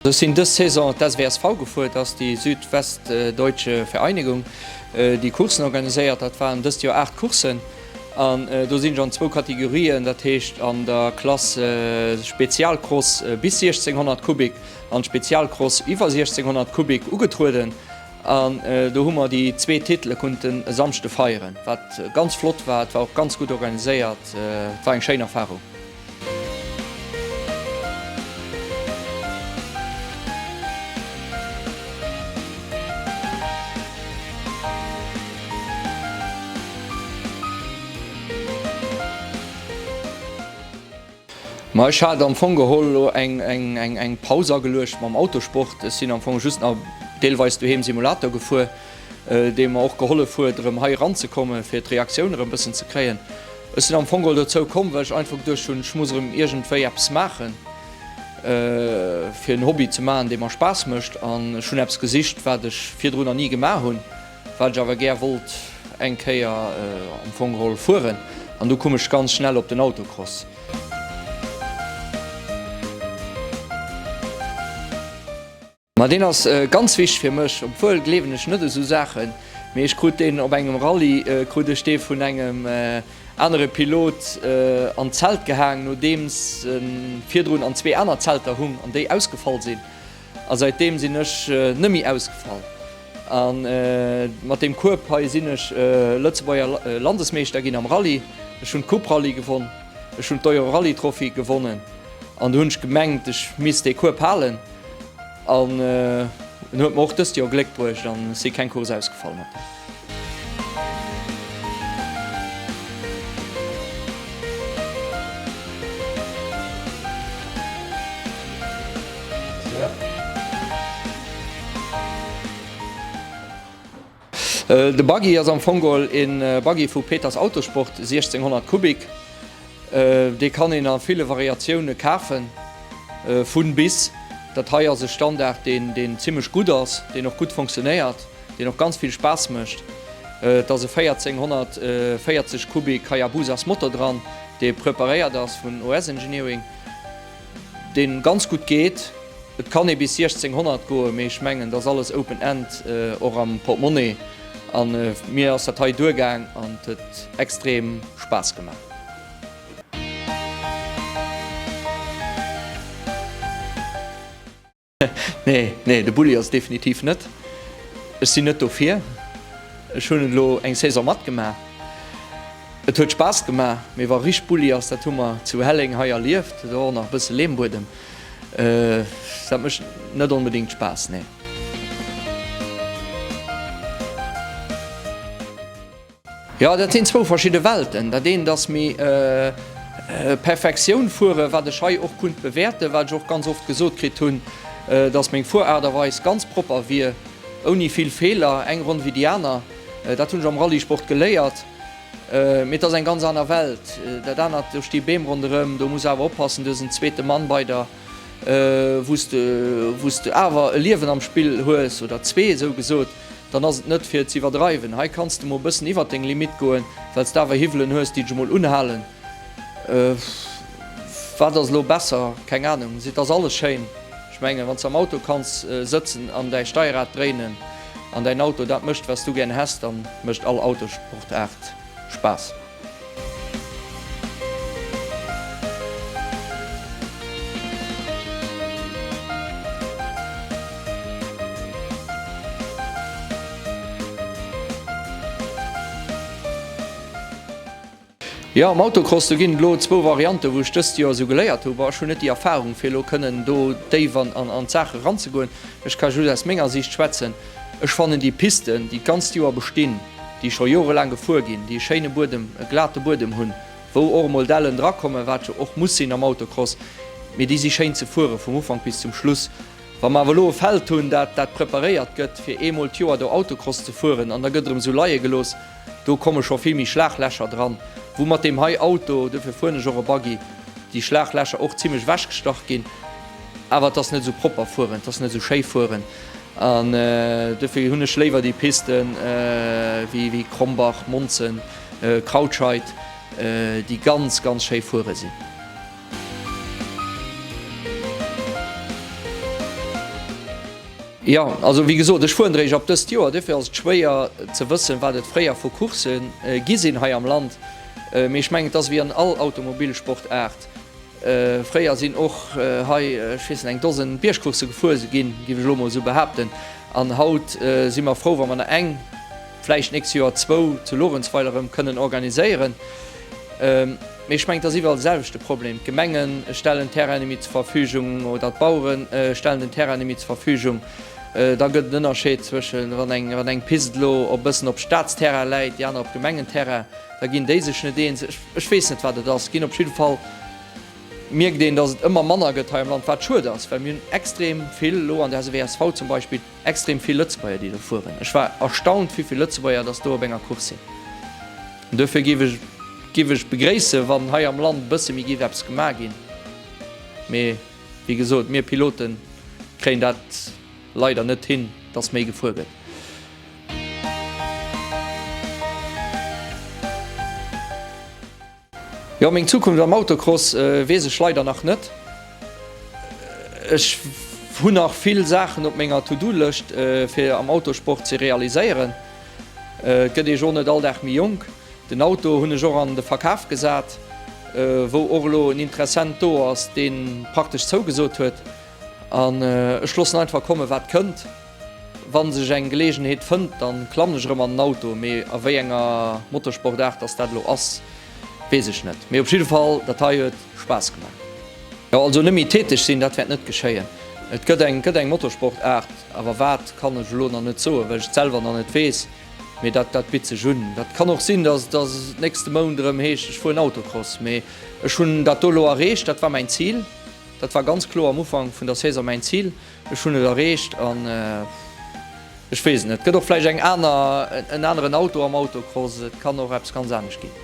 Ech sinn dës Saison d'SWSV gefuer, dat ass déi Südwestdeutsche Vereinigung, déi Courssen organiséiert. Dat waren dëst Joer 8 Courssen an do sinn ech an zwou Kategorien, dat heescht an der Klass Spezialcross bis 1600 Kubik an Spezialcross iwwer 1600 Kubik ugetrueden. An do hu mer déi zwee Titele kunnten e Samschde feieren, wat ganz flott war. Et war och ganz gutt organiséiert, et war eng schéin Erfarung. Ma ech hat am Fong geholl elo eng Paus ageluecht mam Autosport. Ech sinn am Fong just nach deelweis doheem Simulator gefuer, dee mer och gehollef huet erëm hei eranzekommen, fir d'Reaktioun erëm bëssen ze kréien. Ech sinn am Fong geholl dozou komm, well ech einfach geduecht hunn, ech muss erëm iergendwéi eppes maachen, fir en Hobby ze maachen, dee mer Spaass mécht. An ech hunn eppes gesicht, wat ech virdrun nach ni gemaach hunn, wat ech awer gär wollt eng Kéier am Fong geholl fueren. An du koum ech ganz schnell op den Autocross. Ma deen ass ganz wichteg fir mech, obwuel gleewen ech net esou Saachen, mee ech krut deen op engem Rallye, krut ech dee vun engem anere Pilot an d'Zelt gehaang, nodeems en virdrun an zwee aner Zelter hung an déi ausgefall sinn. A säitdeem sinn ech net méi ausgefall. A mat deem Kueb hei sinn ech Lëtzebuerger Landesmeeschter ginn am Rallye. Ech hunn d'Coupe Rallye gewonn, ech hunn d'Euro Rallye Trophy gewonnen an do hunn ech gemengt, ech misst dee Kueb halen. An en huet mer och dëst Joer Gléck bruecht an ech si keng Course ausgefall mat em. De Buggy ass am Fong geholl e Buggy vu Peters Autosport, 1600 Kubik. Dee kann een a ville Variatioune kafen, vun bis. Dat hei ass e Standard, deen zimmlech gutt ass, deen och gutt funktionéiert, deen och ganz vill Spaass mécht. Et ass e 1440 Kubik Hayabusas Motor dran, dee preparéiert ass vun OS Engineering. Deen ganz gutt geet. Et kann ee bis 1600 goen, mee ech mengen et ass alles open end, och am Portemonnaie. An mir ass dat hei duergaang an et huet extrem Spaass gemaach. Nee, nee, de Bulli ass et definitiv net. Ech sinn net dofir. Ech hunn et elo eng Saison matgemaach. Et huet Spaass gemaach, mee wa richt Bulli ass, dat hu mer zu Helleng hei erlieft, do och nach e bësse Leembuedem, dat mécht net onbedéngt Spaass, nee. Jo, dat sinn zwou verschidde Welten. Dat eent ass méi Perfektioun fueren, wat ech hei och kunnt bewäerten, wat ech och ganz oft gesot kritt hunn, dass meng Fueraart a Weis ganz propper wier, ouni vill Feeler, eng Ronn wéi déi aner. Dat hunn ech am Rallyesport geléiert. Mee et ass eng ganz aner Welt. Dat anert, do sti Beem ronderëm, do muss awer oppassen, du hues en zweete Mann bei der, wou s de, wou s de awer e Liewen am Spill hues, oder zwee esou gesot. Dann ass et net fir z'iwwerdreiwen. Hei kanns de mol e bëssen iwwert deng Limitt goen, well s de awer Hiwwelen hues, déi dech emol unhalen. Wat ass elo besser? Keng Anung. Et ass alles schéin. Ech mengen, wann s de am Auto kanns sëtzen an däi Steierrad dréinen an däin Auto dat mécht, wat s du gären häss, dann mécht all Autosportaart Spaass. Jo, am Autocross, do ginn et elo zwou Varianten, wou ech dëst Joer esou geléiert hu. Bon, ech hunn net déi Erfahrung, fir elo kënnen do déif an d'Saach eranzegoen. Ech ka just aus menger Siicht schwätzen. Ech fannen déi Pisten, déi d'ganzt Joer bestinn, déi scho jorelaang gefuer ginn, déi e schéine Buedem, e glate Buedem hunn, wou och emol Dellen drakommen, wat jo och muss sinn am Autocross, mee déi si schéin ze fuere vum Ufank bis zum Schluss. Wa mer awer elo e Feld hunn, dat dat preparéiert gëtt, fir eemol d'Joer do Autocross ze fueren an da gëtt erëm esou leie gelooss, do komme scho vill méi Schlaglächer dran, wou mat deem hei Auto, dofir fueren ech och e Buggy, déi Schlaglächer och zimlech ewechgestach ginn. Awer et ass net esou propper fueren, et ass net esou schéi fueren an dofir hunn ech léiwer déi Pisten wéi Krombach, Monzen, Krautscheid, déi ganz, ganz schéi fuere sinn. Jo, also wéi gesot, ech fueren eréischt ab dëst Joer, duerfir ass et schwéier ze wëssen, wat et fréier vu Coursse gi sinn hei am Land. Mee ech mengen, et ass wéi an all Automobilsportaart. Fréier sinn och hei, ech weess net, eng Dosen Biergcoursse gefuer ginn, géif ech elo mol esou behaapten. An haut si mer frou, wa mer nach eng, vläicht d'nächst Joer zwou zu Luerenzweiler erëm kënnen organiséieren. Mee ech mengen, et ass iwwerall de selwechte Problem. D'Gemenge stellen Terraine méi zur Verfügung oder d'Bauere stellen den Terrain méi zur Verfügung. Da gëtt et en Ënnerscheed zwëschen, wann eng, wann eng Pist elo op bëssen op Staatsterrain läit, déi aner op Gemengenterrain, da ginn déi sech net eens. Ech, ech weess net, wat et ass. Ginn op jidde Fall mierkt een, datt et ëmmer manner gëtt hei am Land, wat schued ass, well mir hunn extrem vill elo an der SWSV zum Beispill, Extrem vill Lëtzebuerger déi do fueren. Ech war erstaunt wéivill Lëtzebuerger dass do op enger Course sinn. An duerfir géif ech géif ech begréissen wann hei am Land e bësse méi géif eppes gemaach ginn. Mee wéi gesot, mir Piloten kréien dat leider net hin, dass méi gefuer gëtt. Jo, meng Zukunft am Autocross weess ech leider nach net. Ech hunn nach vill Saachen op menger To-Do-Lëscht fir am Autosport ze realiséieren. Et gëtt ee jo net all Dag méi jonk. Den Auto hunn ech och an de Verkaf gesat, wou och elo en Interessent do ass, dee praktesch zougesot huet. An ech loossen einfach komme wat kënnt. Wann sech eng Geleegenheet fënnt, dann klammen ech erëm an den Auto, mee a wéi enger Motorsportaart dass dat elo ass, weess ech net. Mee op jidde Fall, dat hei huet Spaass gemaach. Jo, also net méi täteg sinn, dat wäert net geschéien. Et gëtt eng gëtt eng Motorsportaart, awer wat, kann ech elo nach net soen, well ech et selwer nach net weess. Mee dat dat bitt sech un. Dat kann och sinn, dass dass et nächste Mount erëm heescht, ech fueren Autocross. Mee ech hunn dat do elo erreecht, dat war mäin Zil. Dat war ganz kloer am Ufank vun der Saison mäin Zil. Ech hunn et erreecht an ech weess et net. Et gëtt och vläicht eng aner, en aneren Auto am Autocross. Et kann och eppes ganz anescht ginn.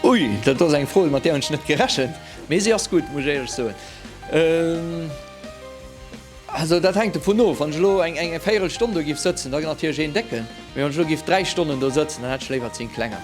Ui, dat ass eng Fro, mat där hunn ech net gerechent. Mee si ass gutt, muss ech éierlech soen. Also dat hänkt dovun of, wann ech elo eng eng Véierelstonn do giff sëtzen, da natierlech een décken. Mee wann ech elo giff 3 Stonnen do sëtzen, dann hätt ech léiwer 10 klenger.